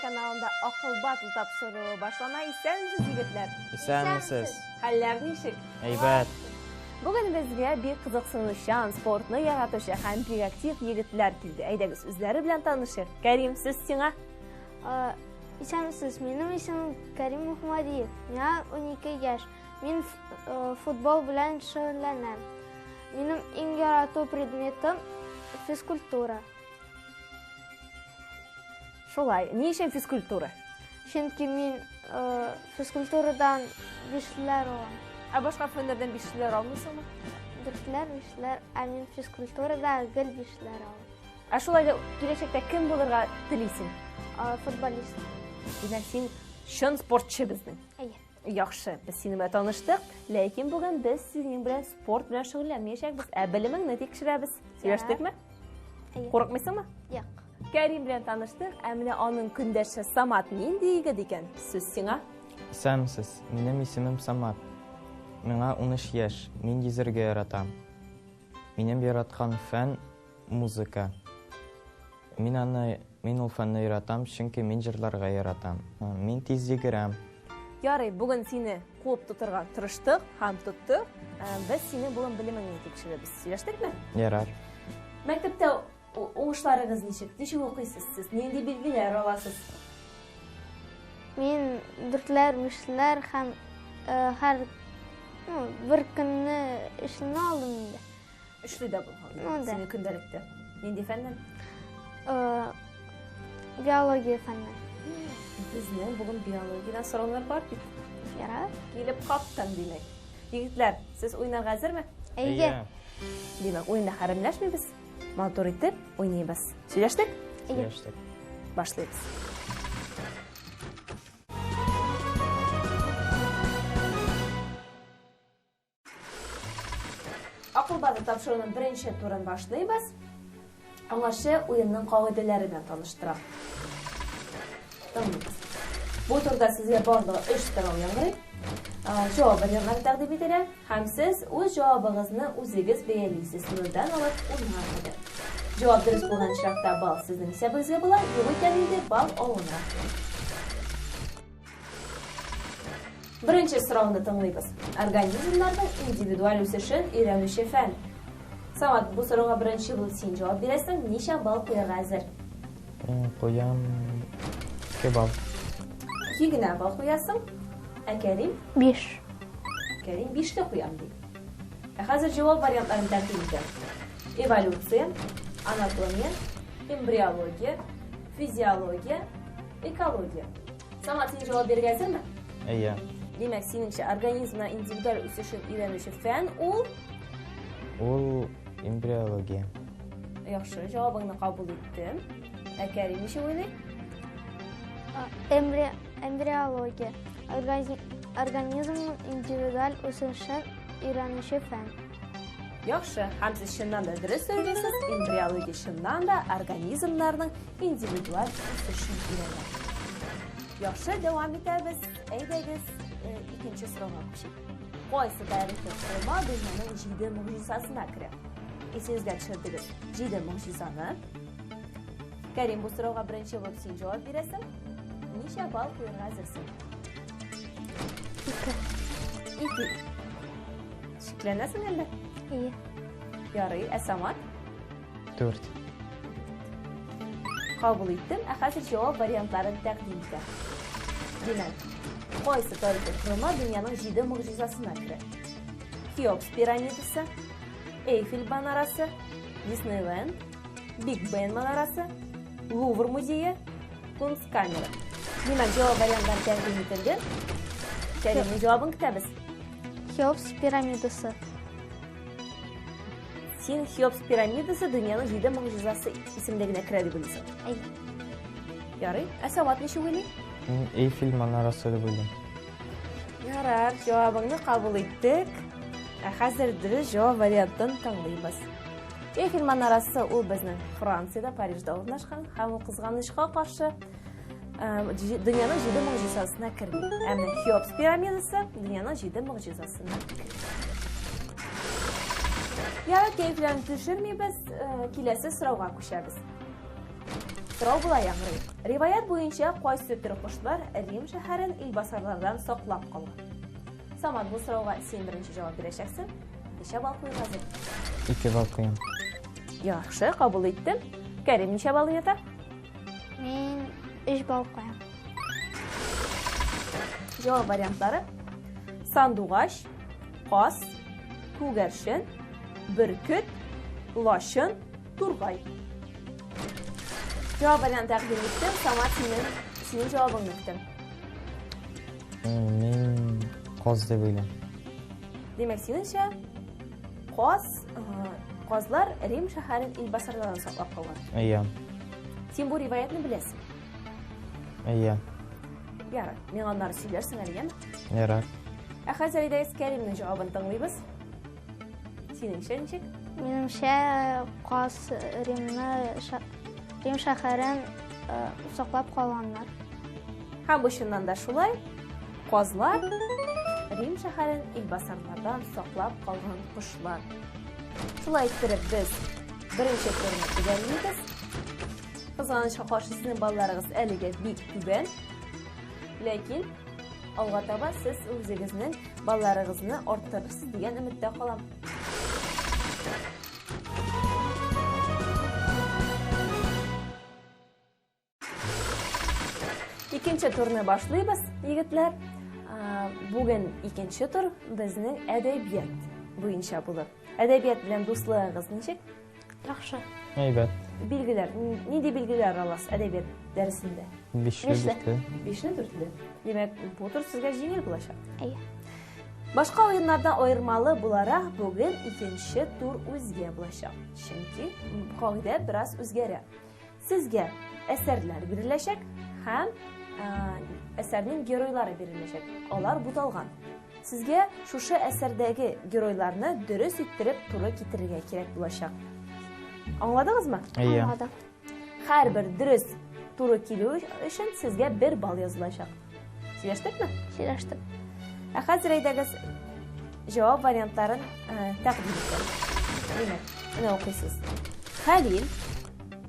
телеканалында Акыл батл тапшыруы башлана. Исәнмесез, егетләр. Исәнмесез. Хәлләр ничек? Әйбәт. Бүген безгә бик кызыксынучан, спортны яратучы һәм бик актив егетләр килде. Әйдәгез, үзләре белән танышыйк. Кәрим, сүз сиңа. Исәнмесез, минем исемем Кәрим Мөхәммәдиев. Миңа 12 яшь. Мин футбол белән шөгыльләнәм. Минем иң ярату предметым физкультура. Шулай, ни өчен физкультура? Чөнки мин э, физкультурадан бишләр алам. Ә башка фәннәрдән бишләр алмыйсыңмы? Дүртләр, бишләр, ә мин физкультурада гел бишләр алам. Ә шулай да киләчәктә кем булырга телисең? Футболист. Димәк, син чын спортчы безнең. Әйе. Яхшы, без синең белән таныштык, ләкин бүген без синең белән спорт белән шөгыльләнмәячәкбез, ә белемеңне тикшерәбез. Сөйләштекме? Курыкмыйсыңмы? Юк. Кәрим белән таныштык, ә менә аның көндәше Самат нинди егет икән? Сүз сиңа. Исәнмесез, минем исемем Самат. Миңа 13 яшь, мин йөзәргә яратам. Минем яраткан фән музыка. Мин аны, мин ул фәнне яратам, чөнки мин җырларга яратам. Мин тиз йөгерәм. Ярый, бүген сине куып тотырга тырыштык һәм тоттык. Без синең бүген белемеңне тикшерәбез. Сөйләштекме? Ярар. Мәктәптә уңышларыгыз ничек? Ничек укыйсыз сез? Нинди билгеләр аласыз? Мин дүртләр, бишләр һәм һәр бер көнне өчне алдым инде. Өчле дә булган. Ну, да. Синең көндәлектә. Нинди фәннән? Э, биология фәннән. Безнең бүген биологиядән сораулар бар бит. Ярар. Килеп каптың, димәк. Егетләр, сез уйнарга әзерме? Әйе. Димәк, уенда хәрәмләшмибез. Матур итеп уйныйбыз. Сөйләштек? Сөйләштек. Башлыйбыз. Акыл базы тапшыруның беренче турын башлыйбыз. Аңлашы уенның кагыйдәләре белән таныштыра. Тыңлыйбыз. Бу турда сезгә барлыгы 3 сорау яңгырый. Җавап вариантлары тәкъдим ителә һәм сез үз җавабыгызны үзегез бәялисез. Нольдән алып унга кадәр. Җавап дөрес булган очракта балл сезнең исәбегезгә була, юк икән инде балл алына. Беренче сорауны тыңлыйбыз. Организмнарның индивидуаль үсешен өйрәнүче фән. Самат, бу сорауга беренче булып син җавап бирәсең. Ничә балл куярга әзер? Мин куям 2 балл. 2 генә балл куясың. Ә Кәрим? 5. Кәрим 5 куям ди. Ә хәзер җавап вариантларын тәкъдим итәм. Эволюция, анатомия, эмбриология, физиология, экология. Самат, син җавап бирергә әзерме? Әйе. Димәк, синеңчә, организмның индивидуаль үсешен өйрәнүче фән ул? Ул эмбриология. Яхшы, җавабыңны кабул иттем. Ә Кәрим ничек уйлый? Эмбри эмбриология. Организмның индивидуаль үсешен өйрәнүче фән. Яхшы, һәм сез чыннан да дөрес сөйлисез, эмбриология чыннан да организмнарның индивидуаль үсешен өйрәнә. Яхшы, дәвам итәбез. Әйдәгез, э, икенче сорауга күчик. Кайсы тарихи корылма дөньяның җиде могҗизасына керә? Исегезгә төшердегез. Җиде могҗизаны. Кәрим, бу сорауга беренче булып син җавап бирәсең. Ничә балл куярга әзерсең? Ике. Ике. Шикләнәсең әллә? Әйе. Ярый, ә Самат? 4. Кабул иттем, ә хәзер җавап вариантларын тәкъдим итәм. Димәк, кайсы тарихи корылма дөньяның җиде могҗизасына керә? Хеопс пирамидасы, Эйфель манарасы, Диснейленд, Биг Бен манарасы, Лувр музее, Кунсткамера. Димәк, җавап вариантлары тәкъдим ителде. Кәримнең җавабын көтәбез. Хеопс пирамидасы. Син Хеопс пирамидасы дөньяның җиде могҗизасы исемлегенә керә дип уйлыйсың. Әйе. Ярый. Ә Самат ничек уйлый? Мин Эйфель манарасы дип уйлыйм. Ярар, җавабыңны кабул иттек. Ә хәзер дөрес җавап вариантын тыңлыйбыз. Эйфель манарасы ул безнең Франциядә, Парижда урнашкан һәм ул кызганычка каршы дөньяның җиде могҗизасына керми. Ә менә Хеопс пирамидасы дөньяның җиде могҗизасына керми. Ярар, кәефләрне төшермибез, киләсе сорауга күчәбез. Сорау болай яңгырый. Риваять буенча кайсы төр кошлар Рим шәһәрен илбасарлардан саклап калган? Самат, бу сорауга син беренче җавап бирәчәксең. Ничә балл куярга әзер? 2 балл куям. Яхшы, кабул иттем. Кәрим ничә балл уйната? Мин 3 балл куям. Җавап вариантлары: сандугач, каз, күгәрчен, бөркет, лачын, тургай. Җавап вариант тәкъдим иттем. Самат, синең синең җавабыңны көтәм. Мин каз дип уйлыйм. Димәк, синеңчә, каз, казлар Рим шәһәрен илбасарлардан саклап калган. Әйе. Син бу риваятьне беләсең. Әйе. Ярар, миңа аннары сөйләрсең әле, яме? Ярар. Ә хәзер әйдәгез Кәримнең җавабын тыңлыйбыз. Синеңчә ничек? Минемчә, каз Римны, Рим шәһәрен саклап калганнар. Һәм бу чыннан да шулай. Казлар Рим шәһәрен илбасарлардан саклап калган кошлар. Шулай иттереп без беренче турны төгәллибез. Кызганычка каршы сезнең балларыгыз әлегә бик түбән. Ләкин алга таба сез үзегезнең балларыгызны арттырырсыз дигән өметтә калам. Икенче турны башлыйбыз, егетләр. Бүген икенче тур безнең әдәбият буенча булыр. Әдәбият белән дуслыгыгыз ничек? Яхшы. Әйбәт. Билгеләр, нинди билгеләр аласыз әдәбият дәресендә? Бишле, дүртле. Бишле, дүртле. Димәк, бу тур сезгә җиңел булачак. Әйе. Башка уеннардан аермалы буларак, бүген икенче тур үзгә булачак. Чөнки кагыйдә бераз үзгәрә. Сезгә әсәрләр биреләчәк һәм әсәрнең геройлары биреләчәк. Алар буталган. Сезгә шушы әсәрдәге геройларны дөрес иттереп туры китерергә кирәк булачак. Аңладыгызмы? Әйе. Аңладык. Һәрбер дөрес туры килү өчен сезгә бер балл язылачак. Сөйләштекме? Сөйләштек. Ә хәзер әйдәгез җавап вариантларын тәкъдим итәм. Димәк, менә укыйсыз. Хәлил,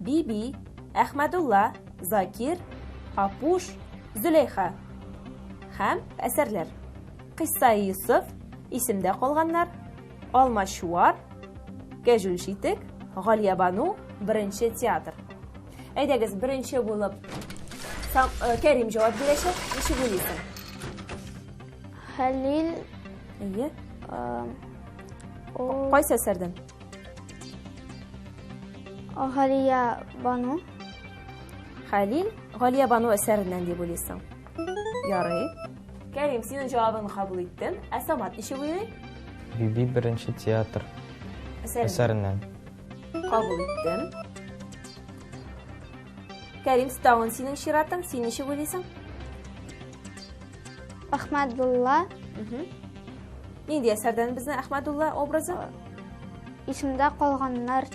Биби, Әхмәдулла, Закир, Апуш, Зөләйха һәм әсәрләр. Кыйсса Йосыф, исемдә калганнар, Алмачуар, Кәҗүл читек, Галиябану, беренче театр. Әйдәгез, беренче булып Сам, Кәрим җавап бирәчәк. Ничек уйлыйсың? Хәлил. Әйе. Кайсы әсәрдән? Галия Бану. Хәлил Галия Бану әсәреннән дип уйлыйсың. Ярый. Кәрим, синең җавабыңны кабул иттем. Ә Самат ничек уйлый? Биби беренче театр әсәреннән. Кабул иттем. Кәрим, тагын синең чиратың. Син ничек уйлыйсың? Әхмәдулла. Нинди әсәрдән безнең Әхмәдулла образы? Исемдә калганнар.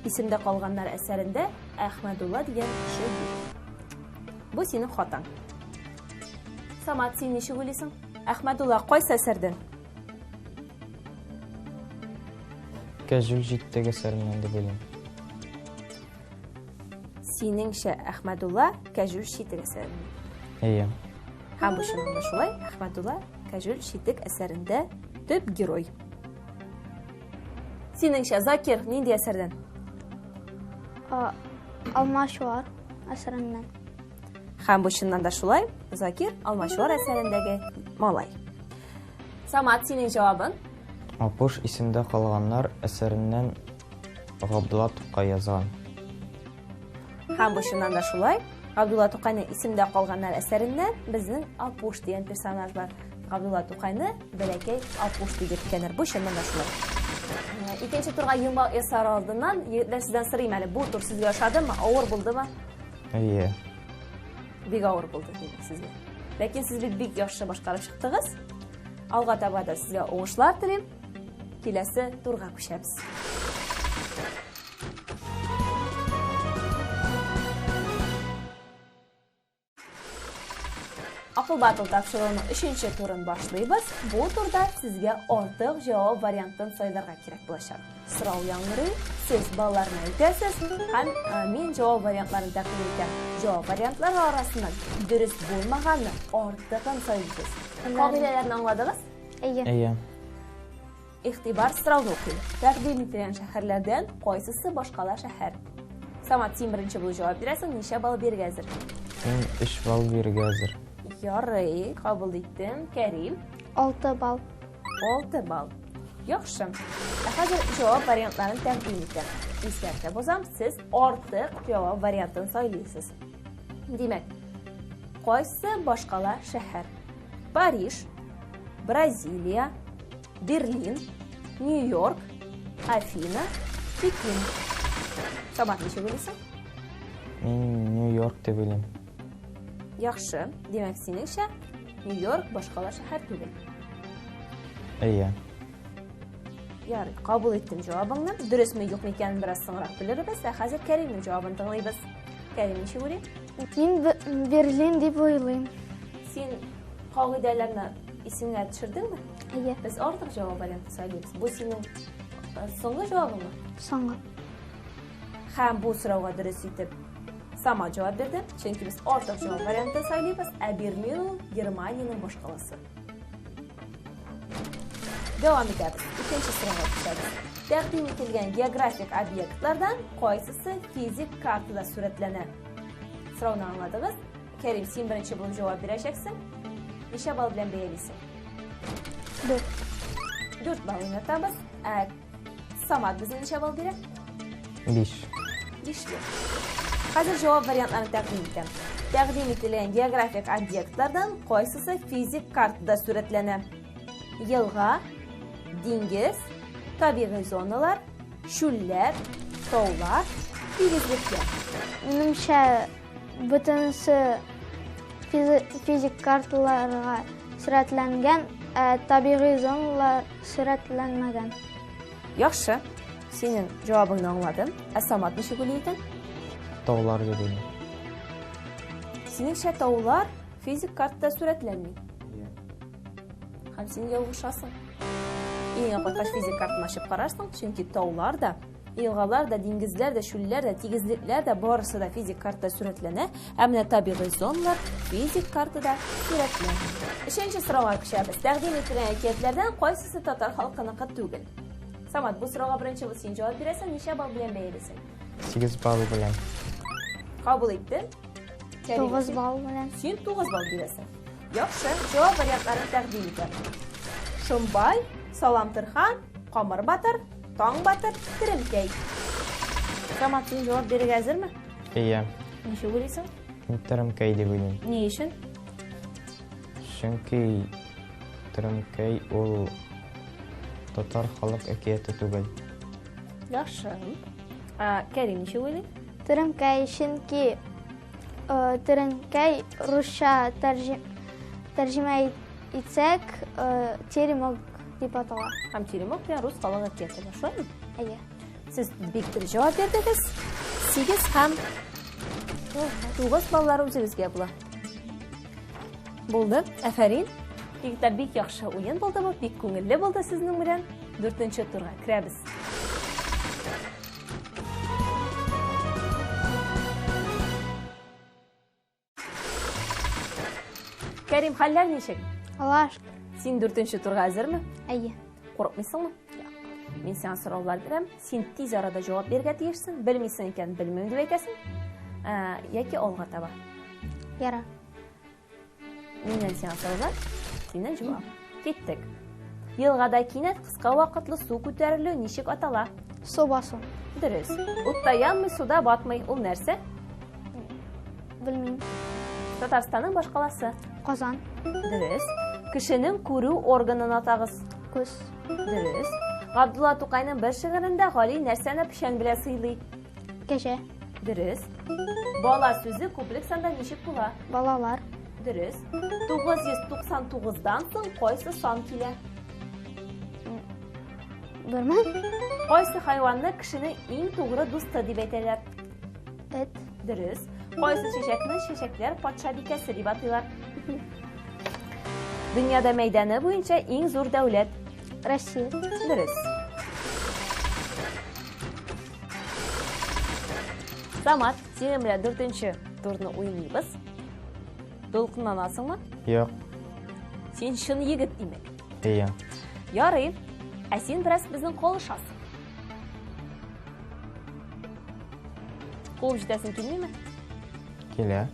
Исемдә калганнар әсәрендә Әхмәдулла дигән кеше юк. Бу синең хатаң. Самат, син ничек уйлыйсың? Әхмәдулла кайсы әсәрдән? Кәҗүл җиттек әсәреннән дип уйлыйм. Синеңчә Әхмәдулла Кәҗүл читек әсәреннән? Әйе. Һәм бу чыннан да шулай, Әхмәдулла Кәҗүл читек әсәрендә төп герой. Синеңчә Закир нинди әсәрдән? Алмачуар әсәреннән. Һәм бу чыннан да шулай, Закир Алмачуар әсәрендәге малай. Самат, синең җавабың? Апуш исемдә калганнар әсәреннән Габдулла Тукай язган. Һәм бу чыннан да шулай. Габдулла Тукайның исемдә калганнар әсәреннән безнең Апуш дигән персонаж бар. Габдулла Тукайны бәләкәй Апуш дип йөрткәннәр. Бу чыннан да шулай. Икенче турга йомгак ясар алдыннан, егетләр, сездән сорыйм әле, бу тур сезгә ошадымы, авыр булдымы? Әйе. Бик авыр булды, димәк, сезгә. Ләкин сез бит бик яхшы башкарып чыктыгыз. Алга таба да сезгә уңышлар телим. Киләсе турга күчәбез. Акыл батыл тапшыруының өченче турын башлыйбыз. Бу турда сезгә артык җавап вариантын сайларга кирәк булачак. Сорау яңгырый, сез балларны әйтәсез һәм э, мин җавап вариантларын тәкъдим итәм. Җавап вариантлары арасыннан дөрес булмаганны артыгын сайлыйсыз. Кагыйдәләрне аңладыгыз? Әйе. Әйе. Игътибар сорауны укыйм. Тәкъдим ителгән шәһәрләрдән кайсысы башкала шәһәр? Самат, син беренче булып җавап бирәсең, ничә балл бирергә әзер? Мин 3 балл бирергә әзер. Ярый, кабул иттем. Кәрим? 6 балл. 6 балл. Яхшы. Ә хәзер җавап вариантларын тәкъдим итәм. Искәртеп узам, сез артык җавап вариантын сайлыйсыз. Димәк, кайсы башкала шәһәр? Париж, Бразилия, Берлин, Нью-Йорк, Афина, Пекин. Самат, ничек уйлыйсың? Мин Нью-Йорк дип уйлыйм. Яхшы. Димәк, синеңчә, Нью-Йорк башкала шәһәр түгел. Әйе. Ярый, кабул иттем җавабыңны. Дөресме, юкмы икәнен бераз соңрак белербез. Ә хәзер Кәримнең җавабын тыңлыйбыз. Кәрим ничек уйлый? Мин Берлин дип уйлыйм. Син кагыйдәләрне исеңә төшердеңме? Әйе. Без артык җавап варианты сайлыйбыз. Бу синең э, соңгы җавабыңмы? Соңгы. Һәм бу сорауга дөрес итеп сама җавап бирде. Чөнки без артык җавап вариантын сайлыйбыз, ә Берлин ул Германиянең башкаласы. Дәвам итәбез. Икенче сорауга күчәбез. Тәкъдим ителгән географик объектлардан кайсысы физик картада сурәтләнә? Сорауны аңладыгыз? Кәрим, син беренче булып җавап бирәчәксең. Ничә балл белән бәялисең? 4. 4 балл уйнатабыз. Ә Самат безгә ничә балл бирә? 5. 5. Хәзер җавап вариантларын тәкъдим итәм. Тәкъдим ителгән географик объектлардан кайсысы физик картада сурәтләнә? Елга, диңгез, табигый зоналар, чүлләр, таулар, тигезлекләр. Минемчә, Бөтенесе физик карталарга сурәтләнгән, ә табигый зоналар сурәтләнмәгән. Яхшы. Синең җавабыңны аңладым. Ә Самат ничек уйлый икән? Таулар дип уйлыйм. Синеңчә таулар физик картада сурәтләнми. Һәм син ялгышасың. Өеңә кайткач физик картаны ачып карарсың, чөнки таулар да Елгалар да, диңгезләр дә, чүлләр дә, тигезлекләр дә барысы да физик картада сурәтләнә, ә менә табигый зоналар физик картада сурәтләнми. Өченче сорауга күчәбез. Тәкъдим ителгән әкиятләрдән кайсысы татар халкыныкы түгел? Самат, бу сорауга беренче булып син җавап бирәсең, ничә балл белән бәялисең? 8 балл белән. Кабул иттем. 9 балл белән. Син 9 балл бирәсең. Яхшы, җавап вариантларын тәкъдим итәм. Шомбай, Салам Тырхан, Камыр батыр, Таң батыр, Теремкәй. Самат, син җавап бирергә әзерме? Әйе. Ничек уйлыйсың? Мин Теремкәй дип уйлыйм. Ни өчен? Чөнки Теремкәй ул татар халык әкияте түгел. Яхшы. Ә, Кәрим ничек уйлый? Теремкәй, чөнки э, Теремкәй русча тәрҗемә Итсәк, теремок дип атала. Һәм теремок дигән рус халык әкияте бар, шулаймы? Әйе. Сез бик дөрес җавап бирдегез. 8 һәм 9 баллары үзегезгә була. Булды. Афәрин. Егетләр, бик яхшы уен булды бу, бик күңелле булды сезнең белән. Дүртенче турга керәбез. Кәрим, хәлләр ничек? Алар. Син дүртенче турга әзерме? Әйе. Курыкмыйсыңмы? Юк. Мин сиңа сораулар бирәм. Син тиз арада җавап бирергә тиешсең. Белмисең икән, белмим дип әйтәсең. Ә, яки алга таба. Яра. Миннән сиңа сораулар, синнән җавап. Киттек. Елгада кинәт кыска вакытлы су күтәрелү ничек атала? Су басу. Дөрес. Утта янмый, суда батмый. Ул нәрсә? Белмим. Татарстанның башкаласы. Казан. Дөрес. Кешенең күрү органын атагыз. Күз. Дөрес. Габдулла Тукайның бер шигырендә Гали нәрсәне печән белән сыйлый? Кәҗә. Дөрес. Бала сүзе күплек санда ничек була? Балалар. Дөрес. 999-дан соң кайсы сан килә? Белмим. Кайсы хайванны кешенең иң тугры дусты дип әйтәләр? Эт. Дөрес. Кайсы чәчәкне чәчәкләр патшабикәсе дип атыйлар? Дөньяда мәйданы буенча иң зур дәүләт? Россия. Дөрес. Самат, синең белән дүртенче турны уйныйбыз. Дулкынланасыңмы? Юк. Син чын егет, димәк. Әйе. Ярый. Ә син бераз безнең калышасың. Куып җитәсең килмиме? Килә.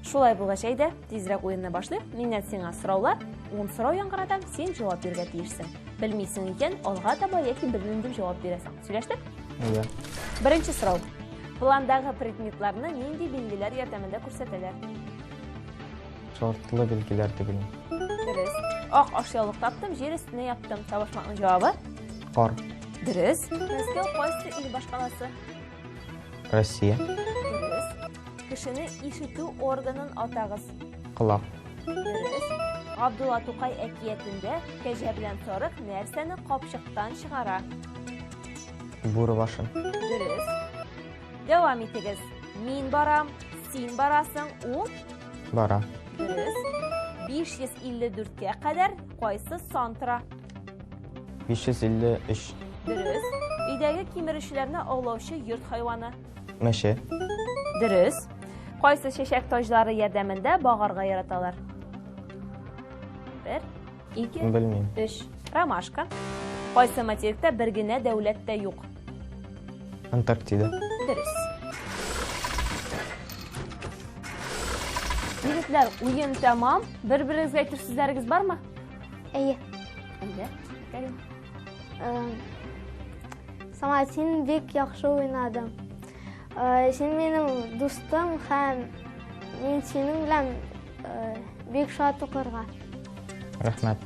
Шулай булгач, әйдә, тизрәк уенны башлыйк. Миннән сиңа сораулар, ун сорау яңгыратам, син җавап бирергә тиешсең. Белмисең икән, алга таба яки белмим дип җавап бирәсең. Сөйләштек? Әйе. Беренче сорау. Пландагы предметларны нинди билгеләр ярдәмендә күрсәтәләр? Шартлы билгеләр дип беләм. Дөрес. Ак ашъяулык таптым, җир өстенә яптым. Табышмакның җавабы? Кар. Дөрес. Мәскәү кайсы ил башкаласы? Россия. Дөрес. Кешене ишетү органын атагыз. Колак. Дөрес. Габдулла Тукай әкиятендә кәҗә белән сарык нәрсәне капчыктан чыгара? Бүре башын. Дөрес. Дәвам итегез. Мин барам, син барасың, ул бара. Дөрес. 554-кә кадәр кайсы сан тора? 553. Дөрес. Өйдәге кимерүчеләрне аулаучы йорт хайваны? Мәче. Дөрес. Кайсы чәчәк таҗлары ярдәмендә багарга яраталар? Бер, ике, Белмим. өч. Ромашка. Кайсы материкта бер генә дәүләт тә юк? Антарктида. Дөрес. Егетләр, уен тәмам. Бер-берегезгә әйтер сүзләрегез бармы? Әйе. Әйдә, Кәрим. Самат, син бик яхшы уйнадың. Син минем дустым һәм мин синең белән бик шат укырга. Рәхмәт.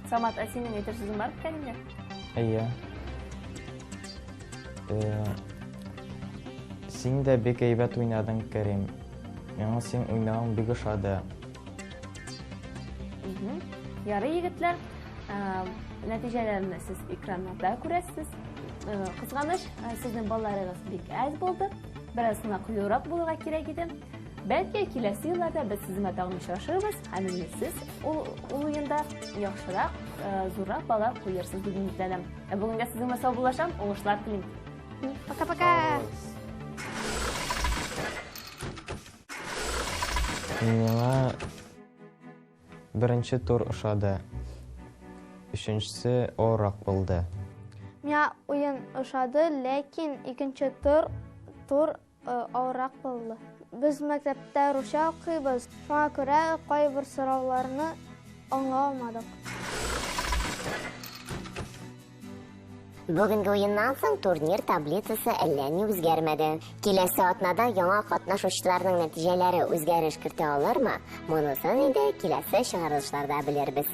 Самат, ә синең әйтер сүзең бар Кәримгә? Әйе. Син дә бик әйбәт уйнадың, Кәрим. Миңа син уйнавың бик ошады. Ярый, егетләр, нәтиҗәләрне сез экраннарда күрәсез. Кызганыч, сезнең балларыгыз бик әз булды. Бераз гына кыюрак булырга кирәк иде. Бәлки, киләсе елларда без сезнең белән тагын очрашырбыз һәм инде сез ул уенда яхшырак, зуррак баллар куерсыз дип өметләнәм. Ә бүгенгә сезнең белән саубуллашам, уңышлар телим. Пока-пока. Миңа беренче тур ошады. Өченчесе авыррак булды. Миңа уен ошады, ләкин икенче тур тур авыррак булды. Без мәктәптә русча укыйбыз, шуңа күрә кайбер сорауларны аңлый алмадык. Бүгенге уеннан соң турнир таблицасы әллә ни үзгәрмәде. Киләсе атнада яңа катнашучыларның нәтиҗәләре үзгәреш кертә алырмы? Монысын инде киләсе чыгарылышларда белербез.